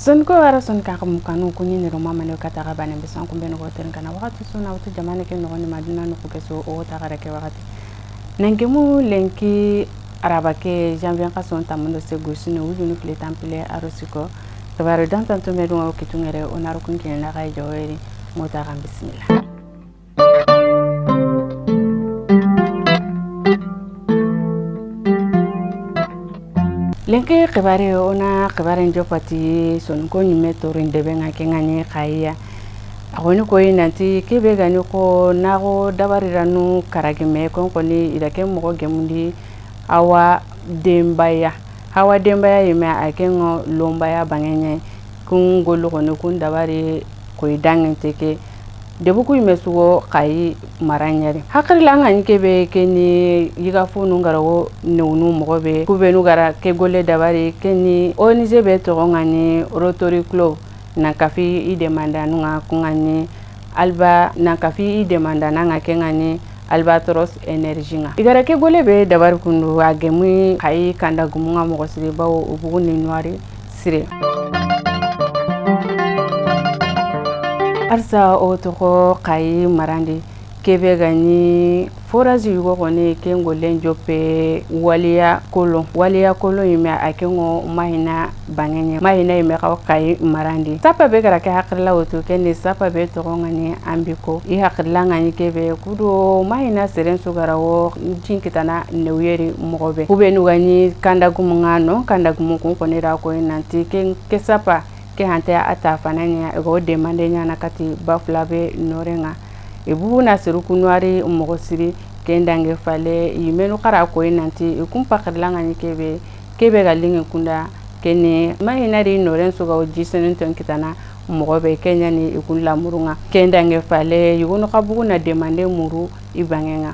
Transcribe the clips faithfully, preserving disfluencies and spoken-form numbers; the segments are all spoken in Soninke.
Sonko wara Sonko ka mukanu ku ɲi ne ro mamane ka taga bane be san kun be no go ten kana waxati su na wutu jamane ke noxondi ma duna noxu ke su o taga ra ke waxati. Nan ke mu lenki araba ke janvier xason tamundo se gosino wujunu file tanpile a ro siko. Xibaare dantanto me dunga o kitungere o na ro kun kine na ga i jaweri. Mo taga, bisimilla. Lenki xibaare, o na xibaaren joppa ti Sonko ɲimme torin debe ŋa ke ŋa ni xayiya. A xoni koyi nanti ke be ga ni xo naxo dabariranu karagi me kon xoni i da ke moxo gemundi Awa Dembaya. Awa Dembaya yime a ke ŋo Lombaya banŋe ɲa. Kun gollu xoni kun dabari koyi danŋente ke. Debu ku yime su wo xayi mara ɲa ri. Haxirila ŋa ni ke be ke ni yiga funu ŋa ra wo newunu moxo be. Ku benu ga ra ke golle dabari ke ni O N G be toxo ŋa ni Rotary Club. Nan kafi i demandanu ŋa ku ŋa ni Alba, nan kafi i demandana ŋa ke ŋa ni Albatros Energy ŋa. I ga ra ke golle be dabari kundu a gemu xayi kanda gumu ŋa moxo siri bawo o bugu ni noiri sire. Arsa o toxo xayi marandi ke be ga ni forage yugo xoni ke ŋollen joppe Waliya Kolon. Waliya Kolon yime a ke ŋo Mahina banŋe ɲa. Mahina yime xawa xayi marandi. Sapa be ga ra ke haxirila wutu ke ni sapa be toxo ŋa ni Ambiko. I haxirila ŋa ni ke be kudo Mahina seren su ga ra wo jinkitana newuyeri moxo be. Ku benu ga ni kanda gumu ŋa no kanda gumu kun xoni ra koyi nanti ke, ke sapa ke hante a ta fana ɲa i ga wo demande ɲana kati bafula be noren ŋa. I bubu na seru ku noiri moxo siri ken danŋe fale yimenu xa ra koyi nanti i kun paxirila ŋa ni ke be, ke be ga linŋi kunda ke ni Mahina ri noren su ga wo jisenen ton kitana moxo be ke ɲa ni i kun lamuru ŋa. Ken danŋe fale yigonu xa bugu na demande muru i banŋe ŋa.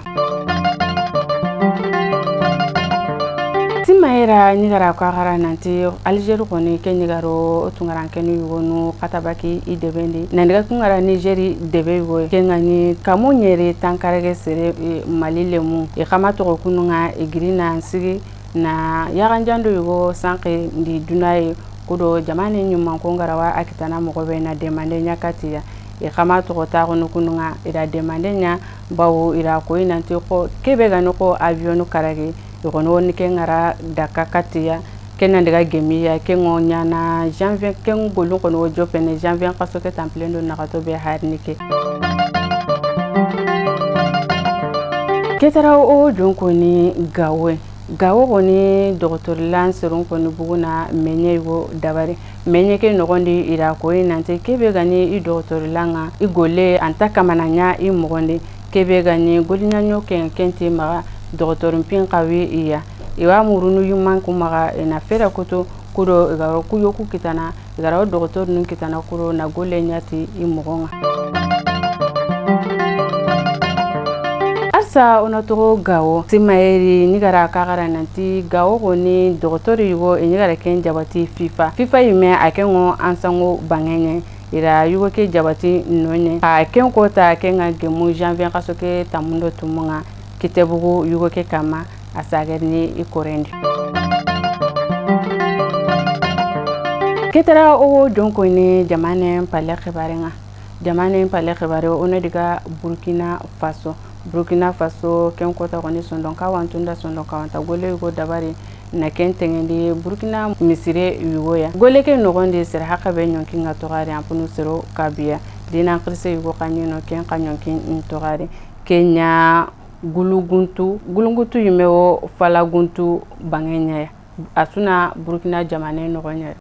Simayera ɲi ga ra ko a ga ra nanti Algérie xoni ke ɲi ga ro o tunŋarankenu yugonu xatabaki i debendi. Nan diga kun ŋa ra Nigéri debe yugo ke ŋa ni kamo ɲeri tankarage sere, eh, Mali lemu. I xama toxo kunu ŋa i giri na sigi na yaxanjando yugo sanqi ndi dunaye. Kudo jamane ɲummanko ŋa ra wa a kitana moxo be na demande ɲa katiya. I xama toxo taxunu kunu ŋa i da demande ɲa bawo i da koyi nanti xo ke be ga ni xo avionu karagi i xoni woni ke ŋa ra daka katiya. Ke nan diga gemiya ke ŋo ɲana janvier ke ŋo gollu xoni wo joppene janvier xaso ke tanpilen do naxato be harini ke. Ke tara o jonkoni gawe. Gawo xoni doxotorilan serun xoni buguna meɲe yugo dabari. Meɲe ke noxondi i da koyi nanti ke be ga ni i doxotorilan ŋa i golle an ta kamana ɲa i moxondi. Ke be ga ni goliɲaɲo ke kenti maxa doxotorin pin xawi i ya. I wa murunu yimmanku maxa i na fera kutu kudo i ga ro ku yoku kitana. I ga ra wo doxotorinu kitana kuro na golle ɲa ti i moxo ŋa. Arsa o na toxo Gawo. Simayeri ɲi ga ra ka ga ra nanti Gawo xoni doxotori yugo i ɲi ga ra ken jabati FIFA. FIFA yime a ke ŋo ansango banŋe ɲa. I da yugo ke jabati noɲe. Xa ken kota ke ŋa gemu janvier xaso ke tamundo tumu ŋa. Kite bugu yugo ke kama. A sagerini i korendi. Ke tara o wo jonkoni jamanen palle xibaare ŋa. Jamanen palle xibaare o na diga Burkina Faso. Burkina Faso ken kota xoni sondon kawantunda sondon kawanta golle yugo dabari na ken tengendi Burkina misire yugo ya. Golle ke noxondi sere haxe be ɲonki ŋa toxari ampunu sero kabiya. Dinan xirise yugo xa ɲeno ken xa ɲonki n toxari. Kenya Guluguntu, guluguntu yime wo falaguntu banŋe ɲa ya. A su na Burkina jamane noxo ɲa ya.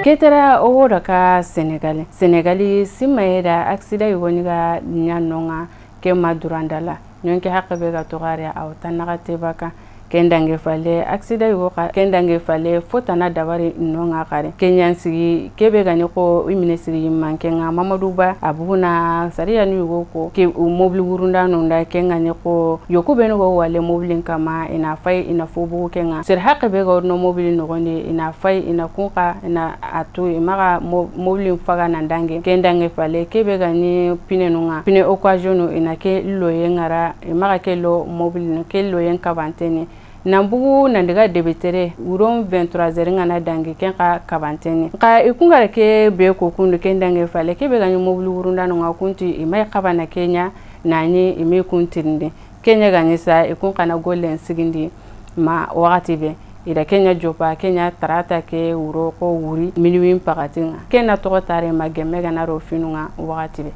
Ke tara o wo daga Senegali. Senegali simayeda aksida yugo ɲi ga ɲa no ŋa ke ma durandala. Ɲonki haxe be ga toxari a wo ta naxa te baka. Ken danŋe fale aksida yugo xa, ken danŋe fale fo tana dabari no ŋa xare. Ken ɲan sigi ke be ga ni xo i mine sigi yimman ke ŋa Mamadou Ba a buguna sariyanu yugo ko ke mobili wurundanu nda ke ŋa ni xo yoku benu go wale mobilin kama i na fay i na fo bugu ke ŋa. Sere haxe be ga no mobili noxondi i na fay i na kun xa i na a tu i maxa mo-, mobilin faga nan danŋe. Ken danŋe fale ke be ga ni pinenu ŋa, pine occasionu i na ke loye ŋa ra. I maxa ke lo mobili no ke loyen kabanteni. Nan bugu nan diga debetere, wuron vingt-trois heures ŋa na dangi, ken xa kabanteni. Xa i kungara ke be ko kundu ken dange fale, ke be ga ɲi mobili wurundano ŋa kunti, i may xabana ke ɲa, nani i me kuntirindi. Ke ɲa ga ɲi sa, i kun xa na gollen sigindi ma waxati be. I da ke ɲa jopa, ke ɲa tarata ke wuro xo wuri, minuit paxati ŋa. Ke na toxo tare ma gemme ga na ro finu ŋa waxati be.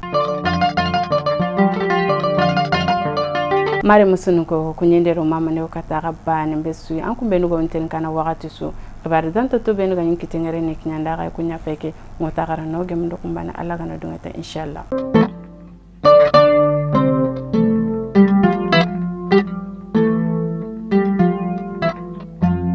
Mare musunu ko kuɲende ro mamane o kata ga bane be su. An kun be nugo nten kana waxati su. Xibaari danta to be nuga ɲi kitengere ne kiɲanda ga kuɲa feke. Ŋo ta gara no gemu do kumbana Alla ga na dungata, inshallah.